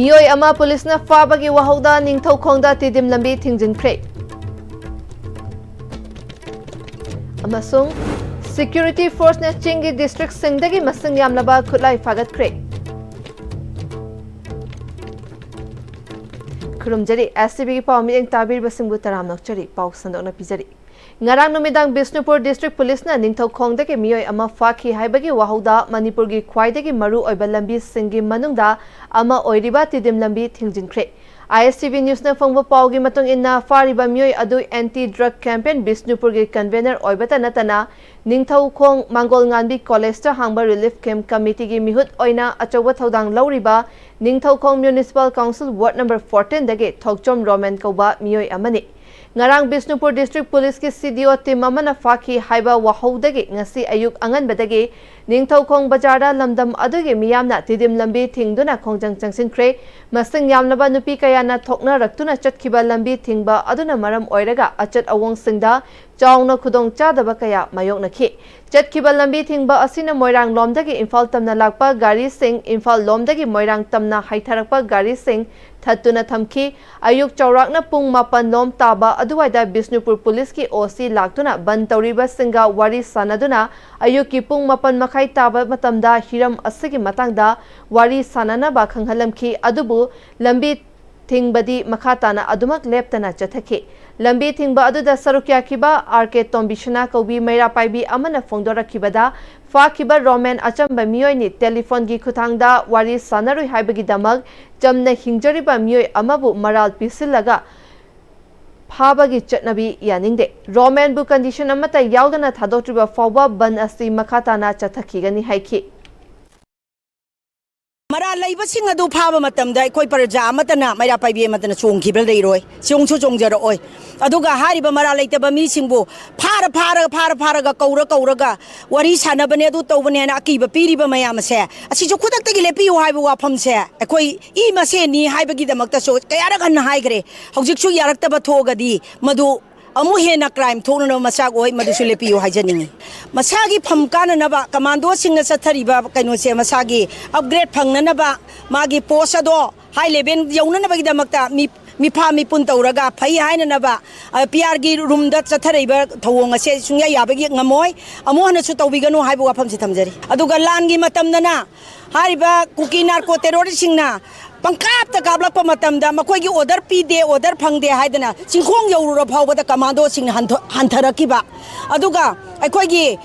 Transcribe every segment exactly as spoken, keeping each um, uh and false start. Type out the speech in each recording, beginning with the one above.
ꯃꯤꯑꯣꯏ ꯑꯃ ꯄꯨꯂꯤꯁꯅ ꯐꯥꯕꯒꯤ ꯋꯥꯍꯧꯗ ꯅꯤꯡꯊꯧꯈꯣꯡꯗ ꯇꯤꯗꯤꯝ ꯂꯝꯕꯤ ꯊꯤꯡꯖꯤꯟꯈ꯭ꯔꯦ꯫ ꯑꯃꯁꯨꯡ ꯁꯦꯀ꯭ꯌꯨꯔꯤꯇꯤ ꯐꯣꯔꯁꯅ ꯆꯤꯡꯒꯤ ꯗꯤꯁꯇ꯭ꯔꯤꯛꯁꯤꯡꯗꯒꯤ ꯃꯁꯤꯡ ꯌꯥꯝꯂꯕ ꯈꯨꯠꯂꯥꯏ ꯐꯥꯒꯠꯈ꯭ꯔꯦ꯫ ꯈꯨꯔꯨꯝꯖꯔꯤ, ꯑꯦꯁ ꯇꯤ ꯚꯤꯒꯤ ꯄꯥꯎ ꯃꯤꯠꯌꯦꯡ ꯇꯥꯕꯤꯔꯤꯕꯁꯤꯡꯕꯨ ꯇꯔꯥꯝꯅ ꯑꯣꯛꯆꯔꯤ꯫ ꯄꯥꯎ ꯁꯟꯗꯣꯛꯅ ꯄꯤꯖꯔꯤ꯫ ꯉꯔꯥꯡ ꯅꯨꯃꯤꯗꯥꯡ ꯕꯤꯁꯅꯨꯄꯨꯔ ꯗꯤꯁꯇ꯭ꯔꯤꯛ ꯄꯨꯂꯤꯁꯅ ꯅꯤꯡꯊꯧꯈꯣꯡꯗꯒꯤ ꯃꯤꯑꯣꯏ ꯑꯃ ꯐꯥꯈꯤ ꯍꯥꯏꯕꯒꯤ ꯋꯥꯍꯧꯗ ꯃꯅꯤꯄꯨꯔꯒꯤ ꯈ꯭ꯋꯥꯏꯗꯒꯤ ꯃꯔꯨ ꯑꯣꯏꯕ ꯂꯝꯕꯤꯁꯤꯡꯒꯤ ꯃꯅꯨꯡꯗ ꯑꯃ ꯑꯣꯏꯔꯤꯕ ꯇꯤꯗꯤꯝ ꯂꯝꯕꯤ ꯊꯤꯡꯖꯤꯟꯈ꯭ꯔꯦ꯫ ꯑꯥꯏ ꯑꯦꯁ ꯇꯤ ꯚꯤ ꯅ꯭ꯌꯨꯁꯅ ꯐꯪꯕ ꯄꯥꯎꯒꯤ ꯃꯇꯨꯡ ꯏꯟꯅ, ꯐꯥꯔꯤꯕ ꯃꯤꯑꯣꯏ ꯑꯗꯨ ꯑꯦꯟꯇꯤ ꯗ꯭ꯔꯒ ꯀꯦꯝꯄꯦꯟ ꯕꯤꯁꯅꯨꯄꯨꯔꯒꯤ ꯀꯟꯚꯦꯅꯔ ꯑꯣꯏꯕꯇ ꯅꯠꯇꯅ, ꯅꯤꯡꯊꯧꯈꯣꯡ ꯃꯥꯡꯒꯣꯜ ꯉꯥꯟꯕꯤ ꯀꯣꯂꯦꯖꯇ ꯍꯥꯡꯕ ꯔꯤꯂꯤꯐ ꯀꯦꯝꯞ ꯀꯃꯤꯇꯤꯒꯤ ꯃꯤꯍꯨꯠ ꯑꯣꯏꯅ ꯑꯆꯧꯕ ꯊꯧꯗꯥꯡ ꯂꯧꯔꯤꯕ Ningthoukhong municipal council ward number ꯐꯣꯔꯇꯤꯟꯗꯒꯤ ꯊꯣꯛꯆꯣꯝ ꯔꯣꯃꯦꯟ ꯀꯧꯕ ꯃꯤꯑꯣꯏ ꯑꯃꯅꯤ꯫ ꯉꯔꯥꯡ ꯕꯤꯁꯅꯨꯄꯨꯔ ꯗꯤꯁꯇ꯭ꯔꯤꯛ ꯄꯨꯂꯤꯁꯀꯤ ꯁꯤ ꯗꯤ ꯑꯣ ꯇꯤꯝ ꯑꯃꯅ ꯐꯥꯈꯤ ꯍꯥꯏꯕ ꯋꯥꯍꯧꯗꯒꯤ ꯉꯁꯤ ꯑꯌꯨꯛ ꯑꯉꯟꯕꯗꯒꯤ ꯅꯤꯡꯊꯧꯈꯣꯡ ꯕꯖꯥꯔꯗ ꯂꯝꯗꯝ ꯑꯗꯨꯒꯤ ꯃꯤꯌꯥꯝꯅ ꯇꯤꯗꯤꯝ ꯂꯝꯕꯤ ꯊꯤꯡꯗꯨꯅ ꯈꯣꯡꯖꯪ ꯆꯪꯁꯤꯟꯈ꯭ꯔꯦ꯫ ꯃꯁꯤꯡ ꯌꯥꯝꯂꯕ ꯅꯨꯄꯤ ꯀꯌꯥꯅ ꯊꯣꯛꯅꯔꯛꯇꯨꯅ ꯆꯠꯈꯤꯕ ꯂꯝꯕꯤ ꯊꯤꯡꯕ ꯑꯗꯨꯅ ꯃꯔꯝ ꯑꯣꯏꯔꯒ ꯑꯆꯠ ꯑꯋꯣꯡꯁꯤꯡꯗ ꯆꯥꯎꯅ ꯈꯨꯗꯣꯡꯆꯥꯗꯕ ꯀꯌꯥ ꯃꯥꯌꯣꯛꯅꯈꯤ꯫ ꯆꯠꯈꯤꯕ ꯂꯝꯕꯤ ꯊꯤꯡꯕ ꯑꯁꯤꯅ ꯃꯣꯏꯔꯥꯡ ꯂꯣꯝꯗꯒꯤ ꯏꯝꯐꯥꯜ ꯇꯝꯅ ꯂꯥꯛꯄ ꯒꯥꯔꯤꯁꯤꯡ, ꯏꯝꯐꯥꯜ ꯂꯣꯝꯗꯒꯤ ꯃꯣꯏꯔꯥꯡ ꯇꯝꯅ ꯍꯥꯏꯊꯔꯛꯄ ꯒꯥꯔꯤꯁꯤꯡ ꯊꯠꯇꯨꯅ ꯊꯝꯈꯤ꯫ ꯑꯌꯨꯛ ꯆꯥꯎꯔꯥꯛꯅ ꯄꯨꯡ ꯃꯥꯄꯟ ꯂꯣꯝ ꯇꯥꯕ ꯑꯗꯨꯋꯥꯏꯗ ꯕꯤꯁꯅꯨꯄꯨꯔ ꯄꯨꯂꯤꯁꯀꯤ ꯑꯣ ꯁꯤ ꯂꯥꯛꯇꯨꯅ ꯕꯟ ꯇꯧꯔꯤꯕꯁꯤꯡꯒ ꯋꯥꯔꯤ ꯁꯥꯟꯅꯗꯨꯅ ꯑꯌꯨꯛꯀꯤ ꯄꯨꯡ ꯃꯥꯄꯟ ꯃꯈꯥꯏ ꯇꯥꯕ ꯃꯇꯝꯗ ꯍꯤꯔꯝ ꯑꯁꯤꯒꯤ ꯃꯇꯥꯡꯗ ꯋꯥꯔꯤ ꯁꯥꯟꯅꯅꯕ ꯈꯪꯍꯜꯂꯝꯈꯤ꯫ ꯑꯗꯨꯕꯨ ꯂꯝꯕꯤ ꯊꯤꯡꯕꯗꯤ ꯃꯈꯥ ꯇꯥꯅ ꯑꯗꯨꯃꯛ ꯂꯦꯞꯇꯅ ꯆꯠꯊꯈꯤ꯫ ꯂꯝꯕꯤ ꯊꯤꯡꯕ ꯑꯗꯨꯗ ꯁꯔꯨꯛ ꯌꯥꯈꯤꯕ ꯑꯥꯔ ꯀꯦ ꯇꯣꯝꯕꯤꯁꯅꯥ ꯀꯧꯕꯤ ꯃꯩꯔꯥ ꯄꯥꯏꯕꯤ ꯑꯃꯅ ꯐꯣꯡꯗꯣꯔꯛꯈꯤꯕꯗ, ꯐꯥꯈꯤꯕ ꯔꯣꯃꯦꯟ ꯑꯆꯝꯕ ꯃꯤꯑꯣꯏꯅꯤ, ꯇꯦꯂꯤꯐꯣꯟꯒꯤ ꯈꯨꯠꯊꯥꯡꯗ ꯋꯥꯔꯤ ꯁꯥꯟꯅꯔꯨꯏ ꯍꯥꯏꯕꯒꯤꯗꯃꯛ ꯆꯝꯅ ꯍꯤꯡꯖꯔꯤꯕ ꯃꯤꯑꯣꯏ ꯑꯃꯕꯨ ꯃꯔꯥꯜ ꯄꯤꯁꯤꯜꯂꯒ ꯐꯥꯕꯒꯤ ꯆꯠꯅꯕꯤ ꯌꯥꯅꯤꯡꯗꯦ꯫ ꯔꯣꯃꯦꯟꯕꯨ ꯀꯟꯗꯤꯁꯟ ꯑꯃꯠꯇ ꯌꯥꯎꯗꯅ ꯊꯥꯗꯣꯛꯇ꯭ꯔꯤꯕ ꯐꯥꯎꯕ ꯕꯟ ꯑꯁꯤ ꯃꯈꯥ ꯇꯥꯅ ꯆꯠꯊꯈꯤꯒꯅꯤ ꯍꯥꯏꯈꯤ꯫ ꯃꯔꯥꯜ ꯂꯩꯕꯁꯤꯡ ꯑꯗꯨ ꯐꯥꯕ ꯃꯇꯝꯗ ꯑꯩꯈꯣꯏ ꯄ꯭ꯔꯖꯥ ꯑꯃꯠꯇꯅ, ꯃꯩꯔꯥ ꯄꯥꯏꯕꯤ ꯑꯃꯠꯇꯅ ꯆꯣꯡꯈꯤꯕ ꯂꯩꯔꯣꯏ, ꯆꯣꯡꯁꯨ ꯆꯣꯡꯖꯔꯛꯑꯣꯏ꯫ ꯑꯗꯨꯒ ꯍꯥꯏꯔꯤꯕ ꯃꯔꯥꯜ ꯂꯩꯇꯕ ꯃꯤꯁꯤꯡꯕꯨ ꯐꯥꯔ ꯐꯥꯔꯒ, ꯐꯥꯔ ꯐꯥꯔꯒ, ꯀꯧꯔ ꯀꯧꯔꯒ ꯋꯥꯔꯤ ꯁꯥꯟꯅꯕꯅꯦ, ꯑꯗꯨ ꯇꯧꯕꯅꯦ ꯍꯥꯏꯅ ꯑꯀꯤꯕ ꯄꯤꯔꯤꯕ ꯃꯌꯥꯝ ꯑꯁꯦ, ꯑꯁꯤꯁꯨ ꯈꯨꯗꯛꯇꯒꯤ ꯂꯦꯞꯄꯤꯌꯨ ꯍꯥꯏꯕ ꯋꯥꯐꯝꯁꯦ ꯑꯩꯈꯣꯏ ꯏ ꯃꯁꯦꯟꯅꯤ ꯍꯥꯏꯕꯒꯤꯗꯃꯛꯇꯁꯨ ꯀꯌꯥꯔꯛ ꯍꯟꯅ ꯍꯥꯏꯈ꯭ꯔꯦ꯫ ꯍꯧꯖꯤꯛꯁꯨ ꯌꯥꯔꯛꯇꯕ ꯊꯣꯛꯑꯒꯗꯤ ꯃꯗꯨ ꯑꯃꯨꯛ ꯍꯦꯟꯅ ꯀ꯭ꯔꯥꯏꯝ ꯊꯣꯛꯅꯅꯕ ꯃꯆꯥꯛ ꯑꯣꯏ, ꯃꯗꯨꯁꯨ ꯂꯦꯞꯄꯤꯌꯨ ꯍꯥꯏꯖꯅꯤꯡꯏ꯫ ꯃꯁꯥꯒꯤ ꯐꯝ ꯀꯥꯅꯅꯕ ꯀꯃꯥꯟꯗꯣꯁꯤꯡꯅ ꯆꯠꯊꯔꯤꯕ ꯀꯩꯅꯣꯁꯦ, ꯃꯁꯥꯒꯤ ꯑꯞꯒ꯭ꯔꯦꯗ ꯐꯪꯅꯅꯕ ꯃꯥꯒꯤ ꯄꯣꯁ ꯑꯗꯣ ꯍꯥꯏ ꯂꯦꯚꯦꯜ ꯌꯧꯅꯅꯕꯒꯤꯗꯃꯛꯇ ꯃꯤ ꯃꯤꯐꯥ ꯃꯤꯄꯨꯟ ꯇꯧꯔꯒ ꯐꯩ ꯍꯥꯏꯅꯅꯕ ꯄꯤ ꯑꯥꯔꯒꯤ ꯔꯨꯝꯗ ꯆꯠꯊꯔꯛꯏꯕ ꯊꯧꯑꯣꯡ ꯑꯁꯦ ꯁꯨꯡꯌꯥ ꯌꯥꯕꯒꯤ ꯉꯝꯃꯣꯏ꯫ ꯑꯃꯨꯛ ꯍꯟꯅꯁꯨ ꯇꯧꯕꯤꯒꯅꯨ ꯍꯥꯏꯕ ꯋꯥꯐꯝꯁꯤ ꯊꯝꯖꯔꯤ꯫ ꯑꯗꯨꯒ ꯂꯥꯟꯒꯤ ꯃꯇꯝꯗꯅ ꯍꯥꯏꯔꯤꯕ ꯀꯨꯀꯤ ꯅꯥꯔꯀꯣ ꯇꯦꯔꯣꯔꯤꯁꯁꯤꯡꯅ ꯄꯪꯀꯥꯞꯇ ꯀꯥꯞꯂꯛꯄ ꯃꯇꯝꯗ ꯃꯈꯣꯏꯒꯤ ꯑꯣꯔꯗꯔ ꯄꯤꯗꯦ, ꯑꯣꯔꯗꯔ ꯐꯪꯗꯦ ꯍꯥꯏꯗꯅ ꯆꯤꯡꯈꯣꯡ ꯌꯧꯔꯨꯔ ꯐꯥꯎꯕꯗ ꯀꯃꯥꯟꯗꯣꯁꯤꯡꯅ ꯍꯟꯊ- ꯍꯟꯊꯔꯛꯈꯤꯕ꯫ ꯑꯗꯨꯒ ꯑꯩꯈꯣꯏꯒꯤ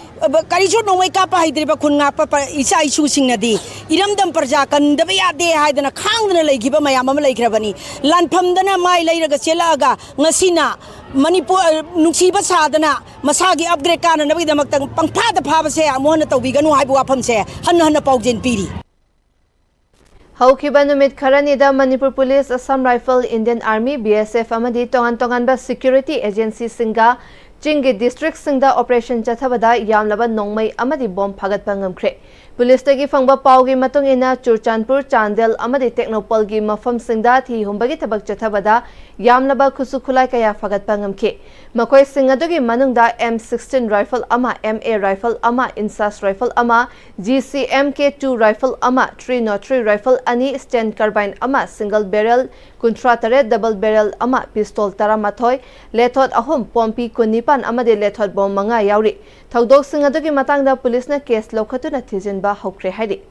ꯀꯔꯤꯁꯨ ꯅꯣꯡꯃꯩ ꯀꯥꯞꯄ ꯍꯩꯇ꯭ꯔꯤꯕ ꯈꯨꯟ ꯉꯥꯛꯄ ꯄ- ꯏꯆꯥ ꯏꯁꯨꯁꯤꯡꯅꯗꯤ ꯏꯔꯝꯗꯝ ꯄ꯭ꯔꯖꯥ ꯀꯟꯗꯕ ꯌꯥꯗꯦ ꯍꯥꯏꯗꯅ ꯈꯥꯡꯗꯅ ꯂꯩꯈꯤꯕ ꯃꯌꯥꯝ ꯑꯃ ꯂꯩꯈ꯭ꯔꯕꯅꯤ꯫ ꯂꯥꯟꯐꯝꯗꯅ ꯃꯥꯏ ꯂꯩꯔꯒ ꯆꯦꯜꯂꯛꯑꯒ ꯉꯁꯤꯅ ꯃꯅꯤꯄꯨꯔ, ꯑ, ꯅꯨꯡꯁꯤꯕ ꯁꯥꯗꯅ ꯃꯁꯥꯒꯤ ꯑꯞꯒ꯭ꯔꯦꯗ ꯀꯥꯅꯅꯕꯒꯤꯗꯃꯛꯇ ꯄꯪꯐꯥꯗ ꯐꯥꯕꯁꯦ ꯑꯃꯨꯛ ꯍꯟꯅ ꯇꯧꯕꯤꯒꯅꯨ ꯍꯥꯏꯕ ꯋꯥꯐꯝꯁꯦ ꯍꯟꯅ ꯍꯟꯅ ꯄꯥꯎꯖꯦꯜ ꯄꯤꯔꯤ꯫ ꯍꯧꯈꯤꯕ ꯅꯨꯃꯤꯠ ꯈꯔꯅꯤꯗ Manipur police, Assam rifles, Indian army, B S F ꯑꯃꯗꯤ ꯇꯣꯉꯥꯟ ꯇꯣꯉꯥꯟꯕ ꯁꯦꯀ꯭ꯌꯨꯔꯤꯇꯤ ꯑꯦꯖꯦꯟꯁꯤꯁꯤꯡꯒ ꯆꯤꯡꯒꯤ ꯗꯤꯁꯇ꯭ꯔꯤꯛꯁꯤꯡꯗ ꯑꯣꯄꯔꯦꯁꯟ ꯆꯠꯊꯕꯗ ꯌꯥꯝꯂꯕ ꯅꯣꯡꯃꯩ ꯑꯃꯗꯤ ꯕꯣꯝ ꯐꯥꯒꯠꯄ ꯉꯝꯈ꯭ꯔꯦ꯫ ꯄꯨꯂꯤꯁꯇꯒꯤ ꯐꯪꯕ ꯄꯥꯎꯒꯤ ꯃꯇꯨꯡ ꯏꯟꯅ, ꯆꯨꯔꯆꯥꯟꯄꯨꯔ, ꯆꯥꯟꯗꯦꯜ ꯑꯃꯗꯤ ꯇꯦꯡꯅꯧꯄꯜꯒꯤ ꯃꯐꯝꯁꯤꯡꯗ ꯊꯤ ꯍꯨꯝꯕꯒꯤ ꯊꯕꯛ ꯆꯠꯊꯕꯗ ꯌꯥꯝꯂꯕ ꯈꯨꯠꯁꯨ ꯈꯨꯠꯂꯥꯏ ꯀꯌꯥ ꯐꯥꯒꯠꯄ ꯉꯝꯈꯤ꯫ ꯃꯈꯣꯏꯁꯤꯡ ꯑꯗꯨꯒꯤ ꯃꯅꯨꯡꯗ ꯑꯦꯝ ꯁꯤꯛꯁꯇꯤꯟ ꯔꯥꯏꯐꯜ ꯑꯃ, ꯑꯦꯝ ꯑꯦ ꯔꯥꯏꯐꯜ ꯑꯃ, ꯏꯟꯁꯥꯁ ꯔꯥꯏꯐꯜ ꯑꯃ, G C M K two rifle ꯑꯃ, ꯊ꯭ꯔꯤ ꯅꯣꯠ ꯊ꯭ꯔꯤ ꯔꯥꯏꯐꯜ ꯑꯅꯤ, ꯁ꯭ꯇꯦꯟ ꯀꯥꯔꯕꯥꯏꯟ ꯑꯃ, ꯁꯤꯡꯒꯜ ꯕꯦꯔꯦꯜ ꯀꯨꯟꯊ꯭ꯔꯥ ꯇꯔꯦꯠ, ꯗꯕꯜ ꯕꯦꯔꯦꯜ ꯑꯃ, ꯄꯤꯁꯇꯣꯜ ꯇꯔꯥꯃꯥꯊꯣꯏ, ꯂꯦꯊꯣꯠ ꯑꯍꯨꯝ, ꯄꯣꯝꯄꯤ ꯀꯨꯟꯅꯤꯄꯥꯟ ꯑꯃꯗꯤ ꯂꯦꯊꯣꯠ ꯕꯣꯝ ꯃꯉꯥ ꯌꯥꯎꯔꯤ꯫ ꯊꯧꯗꯣꯛꯁꯤꯡ ꯑꯗꯨꯒꯤ ꯃꯇꯥꯡꯗ ꯄꯨꯂꯤꯁꯅ ꯀꯦꯁ ꯂꯧꯈꯠꯇꯨꯅ ꯊꯤꯖꯤꯟꯕ ꯍꯧꯈ꯭ꯔꯦ ꯍꯥꯏꯔꯤ꯫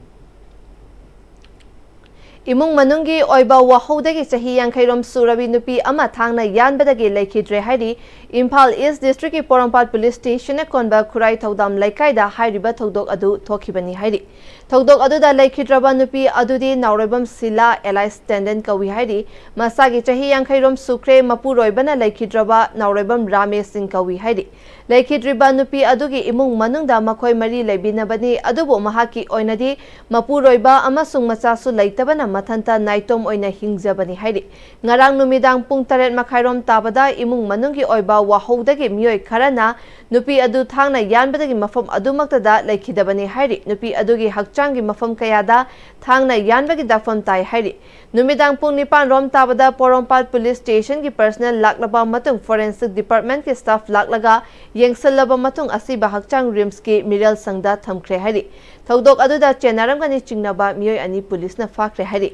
ꯏꯃꯨꯡ ꯃꯅꯨꯡꯒꯤ ꯑꯣꯏꯕ ꯋꯥꯍꯧꯗꯒꯤ ꯆꯍꯤ ꯌꯥꯡꯈꯩ ꯔꯣꯝ ꯁꯨꯔꯕꯤ ꯅꯨꯄꯤ ꯑꯃ ꯊꯥꯡꯅ ꯌꯥꯟꯕꯗꯒꯤ ꯂꯩꯈꯤꯗ꯭ꯔꯦ ꯍꯥꯏꯔꯤ꯫ ꯏꯝꯐꯥꯜ ꯏꯁ ꯗꯤꯁꯇ꯭ꯔꯤꯛꯀꯤ ꯄꯣꯔꯣꯝꯄꯥꯠ ꯄꯨꯂꯤꯁ ꯁ꯭ꯇꯦꯁꯟꯅ ꯀꯣꯟꯕ ꯈꯨꯔꯥꯏ ꯊꯧꯗꯥꯝ ꯂꯩꯀꯥꯏꯗ ꯍꯥꯏꯔꯤꯕ ꯊꯧꯗꯣꯛ ꯑꯗꯨ ꯊꯣꯛꯈꯤꯕꯅꯤ ꯍꯥꯏꯔꯤ꯫ ꯊꯧꯗꯣꯛ ꯑꯗꯨꯗ ꯂꯩꯈꯤꯗ꯭ꯔꯕ ꯅꯨꯄꯤ ꯑꯗꯨꯗꯤ ꯅꯥꯎꯔꯦꯝꯕꯝ ꯁꯤꯂꯥ ꯑꯦꯂꯥꯏꯁ ꯇꯦꯟꯗꯦꯟ ꯀꯧꯏ ꯍꯥꯏꯔꯤ꯫ ꯃꯁꯥꯒꯤ ꯆꯍꯤ ꯌꯥꯡꯈꯩ ꯔꯣꯝ ꯁꯨꯈ꯭ꯔꯦ꯫ ꯃꯄꯨꯔꯣꯏꯕꯅ ꯂꯩꯈꯤꯗ꯭ꯔꯕ ꯅꯥꯎꯔꯦꯝꯕꯝ ꯔꯥꯃꯦꯁ ꯁꯤꯡ ꯀꯧꯏ ꯍꯥꯏꯔꯤ꯫ ꯂꯩꯈꯤꯗ꯭ꯔꯤꯕ ꯅꯨꯄꯤ ꯑꯗꯨꯒꯤ ꯏꯃꯨꯡ ꯃꯅꯨꯡꯗ ꯃꯈꯣꯏ ꯃꯔꯤ ꯂꯩꯕꯤꯅꯕꯅꯤ, ꯑꯗꯨꯕꯨ ꯃꯍꯥꯛꯀꯤ ꯑꯣꯏꯅꯗꯤ ꯃꯄꯨꯔꯣꯏꯕ ꯑꯃꯁꯨꯡ ꯃꯆꯥꯁꯨ ꯂꯩꯇꯕꯅ ꯃꯊꯟꯇ ꯅꯥꯏꯇꯣꯝ ꯑꯣꯏꯅ ꯍꯤꯡꯖꯕꯅꯤ ꯍꯥꯏꯔꯤ꯫ ꯉꯔꯥꯡ ꯅꯨꯃꯤꯗꯥꯡ ꯄꯨꯡ ꯇꯔꯦꯠ ꯃꯈꯥꯏꯔꯣꯝ ꯇꯥꯕꯗ ꯏꯃꯨꯡ ꯃꯅꯨꯡꯒꯤ ꯑꯣꯏꯕ ꯋꯥꯍꯧꯗꯒꯤ ꯃꯤꯑꯣꯏ ꯈꯔꯅ ꯅꯨꯄꯤ ꯑꯗꯨ ꯊꯥꯡꯅ ꯌꯥꯟꯕꯗꯒꯤ ꯃꯐꯝ ꯑꯗꯨꯃꯛꯇꯗ ꯂꯩꯈꯤꯗꯕꯅꯤ ꯍꯥꯏꯔꯤ꯫ ꯅꯨꯄꯤ ꯑꯗꯨꯒꯤ ꯍꯛꯆꯥꯡꯒꯤ ꯃꯐꯝ ꯀꯌꯥꯗ ꯊꯥꯡꯅ ꯌꯥꯟꯕꯒꯤ ꯗꯥꯛꯐꯝ ꯇꯥꯏ ꯍꯥꯏꯔꯤ꯫ ꯅꯨꯃꯤꯗꯥꯡ ꯄꯨꯡ ꯅꯤꯄꯥꯟ ꯔꯣꯝ ꯇꯥꯕꯗ ꯄꯣꯔꯣꯝꯄꯥꯠ ꯄꯨꯂꯤꯁ ꯁ꯭ꯇꯦꯁꯟꯒꯤ ꯄꯔꯁꯅꯦꯜ ꯂꯥꯛꯂꯕ ꯃꯇꯨꯡ ꯐꯣꯔꯦꯟꯁꯤꯛ ꯗꯤꯄꯥꯔꯠꯃꯦꯟꯠꯀꯤ ꯁ꯭ꯇꯥꯐ ꯂꯥꯛꯂꯒ ꯌꯦꯡꯁꯤꯜꯂꯕ ꯃꯇꯨꯡ ꯑꯁꯤꯕ ꯍꯛꯆꯥꯡ ꯔꯤꯝꯁꯀꯤ ꯃꯤꯔꯦꯜ ꯁꯪꯗ ꯊꯝꯈ꯭ꯔꯦ ꯍꯥꯏꯔꯤ꯫ ꯊꯧꯗꯣꯛ ꯑꯗꯨꯗ ꯆꯦꯟꯅꯔꯝꯒꯅꯤ ꯆꯤꯡꯅꯕ ꯃꯤꯑꯣꯏ ꯑꯅꯤ ꯄꯨꯂꯤꯁꯅ ꯐꯥꯈ꯭ꯔꯦ ꯍꯥꯏꯔꯤ꯫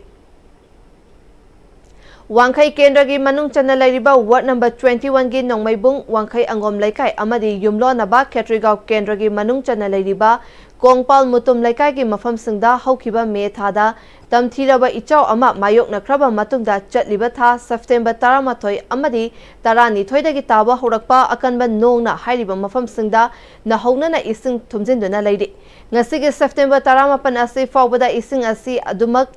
ꯋꯥꯡꯈꯩ ꯀꯦꯟꯗ꯭ꯔꯒꯤ ꯃꯅꯨꯡ ꯆꯟꯅ ꯂꯩꯔꯤꯕ ꯋꯥꯔꯗ ꯅꯝꯕꯔ twenty one ꯒꯤ ꯅꯣꯡꯃꯩꯕꯨꯡ, ꯋꯥꯡꯈꯩ ꯑꯪꯒꯣꯝ ꯂꯩꯀꯥꯏ ꯑꯃꯗꯤ ꯌꯨꯝꯂꯣꯟꯅꯕ ꯈꯦꯇ꯭ꯔꯤꯒꯥꯎ ꯀꯦꯟꯗ꯭ꯔꯒꯤ ꯃꯅꯨꯡ ꯆꯟꯅ ꯂꯩꯔꯤꯕ ꯀꯣꯡꯄꯥꯜ ꯃꯨꯇꯨꯝ ꯂꯩꯀꯥꯏꯒꯤ ꯃꯐꯝꯁꯤꯡꯗ ꯍꯧꯈꯤꯕ ꯃꯦ ꯊꯥꯗ ꯇꯝꯊꯤꯔꯕ ꯏꯆꯥꯎ ꯑꯃ ꯃꯥꯌꯣꯛꯅꯈ꯭ꯔꯕ ꯃꯇꯨꯡꯗ, ꯆꯠꯂꯤꯕ ꯊꯥ ꯁꯦꯞꯇꯦꯝꯕꯔ ꯇꯔꯥꯃꯥꯊꯣꯏ ꯑꯃꯗꯤ ꯇꯔꯥꯅꯤꯊꯣꯏꯗꯒꯤ ꯇꯥꯕ ꯍꯧꯔꯛꯄ ꯑꯀꯟꯕ ꯅꯣꯡꯅ ꯍꯥꯏꯔꯤꯕ ꯃꯐꯝꯁꯤꯡꯗ ꯅꯧꯍꯧꯅꯅ ꯏꯁꯤꯡ ꯊꯨꯝꯖꯤꯟꯗꯨꯅ ꯂꯩꯔꯤ꯫ ꯉꯁꯤꯒꯤ ꯁꯦꯞꯇꯦꯝꯕꯔ ꯇꯔꯥꯃꯥꯄꯟ ꯑꯁꯤ ꯐꯥꯎꯕꯗ ꯏꯁꯤꯡ ꯑꯁꯤ ꯑꯗꯨꯃꯛ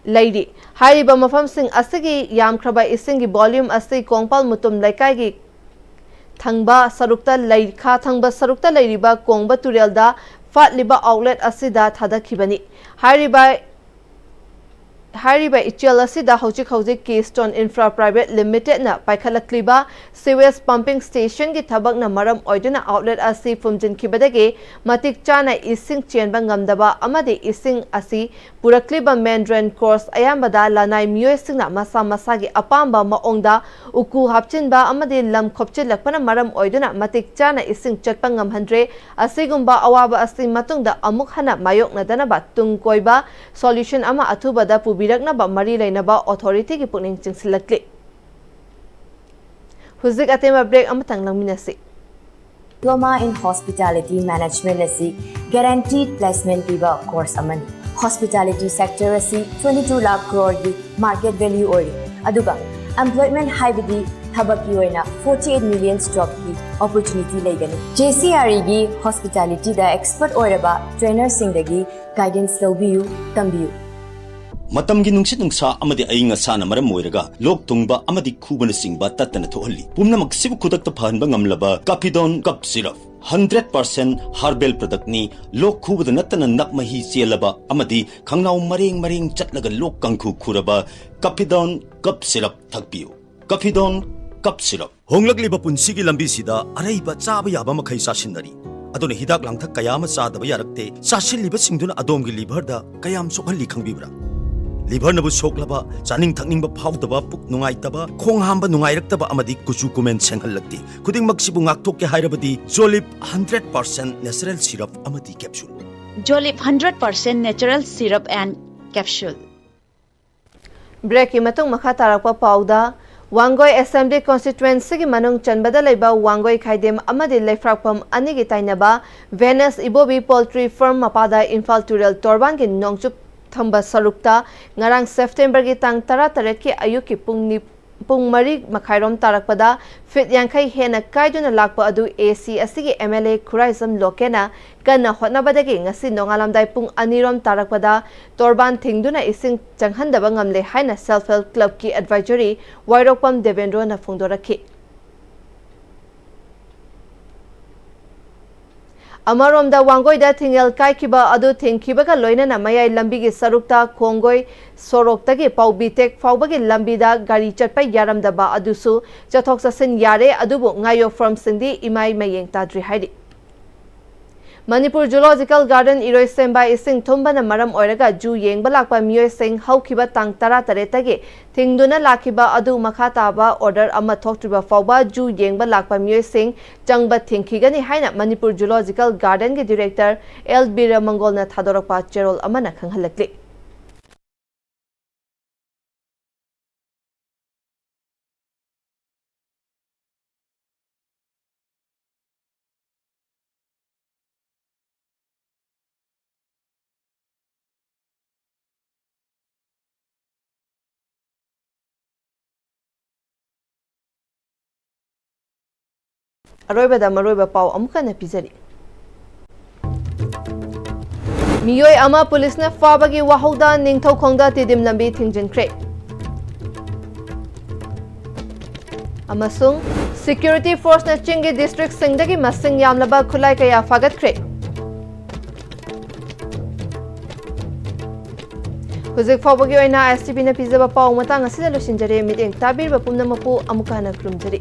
ꯂꯩꯔꯤ꯫ ꯍꯥꯏꯔꯤꯕ ꯃꯐꯝꯁꯤꯡ ꯑꯁꯤꯒꯤ ꯌꯥꯝꯈ꯭ꯔꯕ ꯏꯁꯤꯡꯒꯤ ꯚꯣꯂ꯭ꯌꯨꯝ ꯑꯁꯤ ꯀꯣꯡꯄꯥꯜ ꯃꯨꯇꯨꯝ ꯂꯩꯀꯥꯏꯒꯤ ꯊꯪꯕ ꯁꯔꯨꯛꯇ ꯂꯩ-, ꯈꯥ ꯊꯪꯕ ꯁꯔꯨꯛꯇ ꯂꯩꯔꯤꯕ ꯀꯣꯡꯕ ꯇꯨꯔꯦꯜꯗ ꯐꯥꯠꯂꯤꯕ ꯑꯥꯎꯠꯂꯦꯠ ꯑꯁꯤꯗ ꯊꯥꯗꯈꯤꯕꯅꯤ꯫ ꯍꯥꯏꯔꯤꯕ, ꯍꯥꯏꯔꯤꯕ ꯏꯆꯦꯜ ꯑꯁꯤꯗ ꯍꯧꯖꯤꯛ ꯍꯧꯖꯤꯛ Keystone Infra Private Limited ꯅ ꯄꯥꯏꯈꯠꯂꯛꯂꯤꯕ ꯁꯤꯋꯦꯖ ꯄꯝꯄꯤꯡ ꯁ꯭ꯇꯦꯁꯟꯒꯤ ꯊꯕꯛꯅ ꯃꯔꯝ ꯑꯣꯏꯗꯨꯅ ꯑꯥꯎꯠꯂꯦꯠ ꯑꯁꯤ ꯐꯨꯝꯖꯤꯟꯈꯤꯕꯗꯒꯤ ꯃꯇꯤꯛ ꯆꯥꯅ ꯏꯁꯤꯡ ꯆꯦꯟꯕ ꯉꯝꯗꯕ ꯑꯃꯗꯤ ꯏꯁꯤꯡ ꯑꯁꯤ ꯄꯨꯔꯛꯂꯤꯕ ꯃꯦꯟ ꯗ꯭ꯔꯦꯟ ꯀꯣꯔꯁ ꯑꯌꯥꯝꯕꯗ ꯂꯅꯥꯏ ꯃꯤꯑꯣꯏꯁꯤꯡꯅ ꯃꯁꯥ ꯃꯁꯥꯒꯤ ꯑꯄꯥꯝꯕ ꯃꯑꯣꯡꯗ ꯎꯀꯨ ꯍꯥꯞꯆꯤꯟꯕ ꯑꯃꯗꯤ ꯂꯝ ꯈꯣꯞꯆꯤꯜꯂꯛꯄꯅ ꯃꯔꯝ ꯑꯣꯏꯗꯨꯅ ꯃꯇꯤꯛ ꯆꯥꯅ ꯏꯁꯤꯡ ꯆꯠꯄ ꯉꯝꯍꯟꯗ꯭ꯔꯦ꯫ ꯑꯁꯤꯒꯨꯝꯕ ꯑꯋꯥꯕ ꯑꯁꯤ ꯃꯇꯨꯡꯗ ꯑꯃꯨꯛ ꯍꯟꯅ ꯃꯥꯌꯣꯛꯅꯗꯅꯕ ꯇꯨꯡ ꯀꯣꯏꯕ ꯁꯣꯂ꯭ꯌꯨꯁꯟ ꯑꯃ ꯑꯊꯨꯕꯗ ꯄꯨꯕꯤꯔꯛꯅꯕ ꯃꯔꯤ ꯂꯩꯅꯕ ꯑꯣꯊꯣꯔꯤꯇꯤꯒꯤ ꯄꯨꯛꯅꯤꯡ ꯆꯤꯡꯁꯤꯜꯂꯛꯂꯤ꯫ ꯍꯧꯖꯤꯛ ꯑꯇꯦꯟꯕ ꯕ꯭ꯔꯦꯛ ꯑꯃꯇꯪ ꯂꯧꯃꯤꯟꯅꯁꯤ꯫ Diploma in Hospitality Management ꯑꯁꯤ guaranteed placement ꯄꯤꯕ ꯀꯣꯔꯁ ꯑꯃꯅꯤ꯫ Hospitality sector ꯑꯁꯤ twenty two lakh crore ꯒꯤ market value ꯑꯣꯏꯔꯤ, ꯑꯗꯨꯒ employment ꯍꯥꯏꯕꯗꯤ ꯊꯕꯛꯀꯤ ꯑꯣꯏꯅ forty eight million job ꯀꯤ opportunity ꯂꯩꯒꯅꯤ꯫ JCRE ꯒꯤ hospitality ꯗ expert ꯑꯣꯏꯔꯕ trainer ꯁꯤꯡꯗꯒꯤ guidance ꯂꯧꯕꯤꯌꯨ, ꯇꯝꯕꯤꯌꯨ꯫ ꯃꯇꯝꯒꯤ ꯅꯨꯡꯁꯤꯠ ꯅꯨꯡꯁꯥ ꯑꯃꯗꯤ ꯑꯏꯪ ꯑꯁꯥꯅ ꯃꯔꯝ ꯑꯣꯏꯔꯒ ꯂꯣꯛ ꯊꯨꯡꯕ ꯑꯃꯗꯤ ꯈꯨꯕꯅꯆꯤꯡꯕ ꯇꯠꯇꯅ ꯊꯣꯛꯍꯜꯂꯤ꯫ ꯄꯨꯝꯅꯃꯛꯁꯤꯕꯨ ꯈꯨꯗꯛꯇ ꯐꯍꯟꯕ ꯉꯝꯂꯕ Cafidon Cough Syrup, hundred percent herbal product ꯅꯤ꯫ ꯂꯣꯛ ꯈꯨꯕꯗ ꯅꯠꯇꯅ ꯅꯞ ꯃꯍꯤ ꯆꯦꯜꯂꯕ ꯑꯃꯗꯤ ꯈꯪꯅꯥꯎ ꯃꯔꯦꯡ ꯃꯔꯦꯡ ꯆꯠꯂꯒ ꯂꯣꯛ ꯀꯥꯡꯈꯨ ꯈꯨꯔꯕ Cafidon Cough Syrup ꯊꯛꯄꯤꯌꯨ꯫ Cafidon Cough Syrup꯫ ꯍꯣꯡꯂꯛꯂꯤꯕ ꯄꯨꯟꯁꯤꯒꯤ ꯂꯝꯕꯤꯁꯤꯗ ꯑꯔꯩꯕ ꯆꯥꯕ ꯌꯥꯕ ꯃꯈꯩ ꯆꯥꯁꯤꯟꯅꯔꯤ꯫ ꯑꯗꯨꯅ ꯍꯤꯗꯥꯛ ꯂꯥꯡꯊꯛ ꯀꯌꯥ ꯑꯃ ꯆꯥꯗꯕ ꯌꯥꯔꯛꯇꯦ꯫ ꯆꯥꯁꯤꯜꯂꯤꯕꯁꯤꯡꯗꯨꯅ ꯑꯗꯣꯝꯒꯤ liver ꯗ ꯀꯌꯥꯝ ꯁꯣꯛꯍꯜꯂꯤ ꯈꯪꯕꯤꯕ꯭ꯔꯥ? Liver ꯅꯕꯨ ꯁꯣꯛꯂꯕ, ꯆꯥꯅꯤꯡ ꯊꯛꯅꯤꯡꯕ ꯐꯥꯎꯗꯕ, ꯄꯨꯛ ꯅꯨꯡꯉꯥꯏꯇꯕ, ꯈꯣꯡ ꯍꯥꯝꯕ ꯅꯨꯡꯉꯥꯏꯔꯛꯇꯕ ꯑꯃꯗꯤ ꯀꯨꯆꯨ ꯀꯨꯃꯦꯟ ꯁꯦꯡꯍꯜꯂꯛꯇꯦ꯫ ꯈꯨꯗꯤꯡꯃꯛꯁꯤꯕꯨ ꯉꯥꯛꯊꯣꯛꯀꯦ ꯍꯥꯏꯔꯕꯗꯤ Jolib hundred percent natural syrup ꯑꯃꯗꯤ capsule꯫ Jolib hundred percent natural syrup and capsule꯫ Break ꯀꯤ ꯃꯇꯨꯡ ꯃꯈꯥ ꯇꯥꯔꯛꯄ ꯄꯥꯎꯗ, ꯋꯥꯡꯒꯣꯏ Assembly Constituency ꯒꯤ ꯃꯅꯨꯡ ꯆꯟꯕꯗ ꯂꯩꯕ ꯋꯥꯡꯒꯣꯏ ꯈꯥꯏꯗꯦꯝ ꯑꯃꯗꯤ ꯂꯩꯐ꯭ꯔꯥꯛꯄꯝ ꯑꯅꯤꯒꯤ ꯇꯥꯏꯅꯕ Venus ꯏꯕꯣꯕꯤ Poultry Farm ꯃꯄꯥꯗ ꯏꯝꯐꯥꯜ ꯇꯨꯔꯦꯜ ꯇꯣꯔꯕꯥꯟꯒꯤ ꯅꯣꯡꯆꯨꯞ ꯊꯪꯕ ꯁꯔꯨꯛꯇ ꯉꯔꯥꯡ September ꯒꯤ ꯇꯥꯡ ꯇꯔꯥꯇꯔꯦꯠꯀꯤ ꯑꯌꯨꯛꯀꯤ ꯄꯨꯡ ꯅꯤ-, ꯄꯨꯡ ꯃꯔꯤ ꯃꯈꯥꯏꯔꯣꯝ ꯇꯥꯔꯛꯄꯗ feet ꯌꯥꯡꯈꯩ ꯍꯦꯟꯅ ꯀꯥꯏꯗꯨꯅ ꯂꯥꯛꯄ ꯑꯗꯨ A C ꯑꯁꯤꯒꯤ M L A ꯈꯨꯔꯥꯏꯖꯝ ꯂꯣꯀꯦꯅ ꯀꯟꯅ ꯍꯣꯠꯅꯕꯗꯒꯤ ꯉꯁꯤ ꯅꯣꯡꯉꯥꯜꯂꯝꯗꯥꯏ ꯄꯨꯡ ꯑꯅꯤꯔꯣꯝ ꯇꯥꯔꯛꯄꯗ ꯇꯣꯔꯕꯥꯟ ꯊꯤꯡꯗꯨꯅ ꯏꯁꯤꯡ ꯆꯪꯍꯟꯗꯕ ꯉꯝꯂꯦ ꯍꯥꯏꯅ Self Help Club ꯀꯤ advisory ꯋꯥꯏꯔꯣꯛꯄꯝ ꯗꯦꯕꯦꯟꯗ꯭ꯔꯣꯅ ꯐꯣꯡꯗꯣꯔꯛꯈꯤ꯫ ꯑꯃꯔꯣꯝꯗ, ꯋꯥꯡꯒꯣꯏꯗ ꯊꯤꯡꯉꯦꯜ ꯀꯥꯏꯈꯤꯕ ꯑꯗꯨ ꯊꯤꯡꯈꯤꯕꯒ ꯂꯣꯏꯅꯅ ꯃꯌꯥꯏ ꯂꯝꯕꯤꯒꯤ ꯁꯔꯨꯛꯇ ꯈꯣꯡꯒꯣꯏ ꯁꯣꯔꯣꯛꯇꯒꯤ ꯄꯥꯎꯕꯤ ꯇꯦꯛ ꯐꯥꯎꯕꯒꯤ ꯂꯝꯕꯤꯗ ꯒꯥꯔꯤ ꯆꯠꯄ ꯌꯥꯔꯝꯗꯕ ꯑꯗꯨꯁꯨ ꯆꯠꯊꯣꯛ ꯆꯠꯁꯤꯟ ꯌꯥꯔꯦ, ꯑꯗꯨꯕꯨ ꯉꯥꯌꯣꯛꯐꯝꯁꯤꯡꯗꯤ ꯏꯃꯥꯏ ꯃꯌꯦꯡ ꯇꯥꯗ꯭ꯔꯤ ꯍꯥꯏꯔꯤ꯫ ꯃꯅꯤꯄꯨꯔ Zoological Garden ꯏꯔꯣꯏꯁꯦꯝꯕ ꯏꯁꯤꯡ ꯊꯨꯝꯕꯅ ꯃꯔꯝ ꯑꯣꯏꯔꯒ ꯖꯨ ꯌꯦꯡꯕ ꯂꯥꯛꯄ ꯃꯤꯑꯣꯏꯁꯤꯡ ꯍꯧꯈꯤꯕ ꯇꯥꯡ ꯇꯔꯥꯇꯔꯦꯠꯇꯒꯤ ꯊꯤꯡꯗꯨꯅ ꯂꯥꯛꯈꯤꯕ ꯑꯗꯨ ꯃꯈꯥ ꯇꯥꯕ order ꯑꯃ ꯊꯣꯛꯇ꯭ꯔꯤꯕ ꯐꯥꯎꯕ ꯖꯨ ꯌꯦꯡꯕ ꯂꯥꯛꯄ ꯃꯤꯑꯣꯏꯁꯤꯡ ꯆꯪꯕ ꯊꯤꯡꯈꯤꯒꯅꯤ ꯍꯥꯏꯅ ꯃꯅꯤꯄꯨꯔ Zoological Garden ꯒꯤ director L ꯕꯤꯔꯃꯪꯒꯣꯜꯅ ꯊꯥꯗꯣꯔꯛꯄ ꯆꯦꯔꯣꯜ ꯑꯃꯅ ꯈꯪꯍꯜꯂꯛꯂꯤ꯫ ꯑꯔꯣꯏꯕꯗ ꯃꯔꯨꯑꯣꯏꯕ ꯄꯥꯎ ꯑꯃꯨꯛ ꯍꯟꯅ ꯄꯤꯖꯔꯤ꯫ ꯃꯤꯑꯣꯏ ꯑꯃ ꯄꯨꯂꯤꯁꯅ ꯐꯥꯕꯒꯤ ꯋꯥꯍꯧꯗ ꯅꯤꯡꯊꯧꯈꯣꯡꯗ ꯇꯤꯗꯤꯝ ꯂꯝꯕꯤ ꯊꯤꯡꯖꯤꯟꯈ꯭ꯔꯦ꯫ ꯑꯃꯁꯨꯡ security force ꯅ ꯆꯤꯡꯒꯤ district ꯁꯤꯡꯗꯒꯤ ꯃꯁꯤꯡ ꯌꯥꯝꯂꯕ ꯈꯨꯠꯂꯥꯏ ꯀꯌꯥ ꯐꯥꯒꯠꯈ꯭ꯔꯦ꯫ ꯍꯧꯖꯤꯛ ꯐꯥꯎꯕꯒꯤ ꯑꯣꯏꯅ S T V ꯅ ꯄꯤꯖꯕ ꯄꯥꯎ ꯃꯇꯥꯡ ꯑꯁꯤꯗ ꯂꯣꯏꯁꯤꯟꯖꯔꯦ꯫ ꯃꯤꯠꯌꯦꯡ ꯇꯥꯕꯤꯔꯤꯕ ꯄꯨꯝꯅꯃꯛꯄꯨ ꯑꯃꯨꯛꯀ ꯍꯟꯅ ꯈꯨꯔꯨꯝꯖꯔꯤ꯫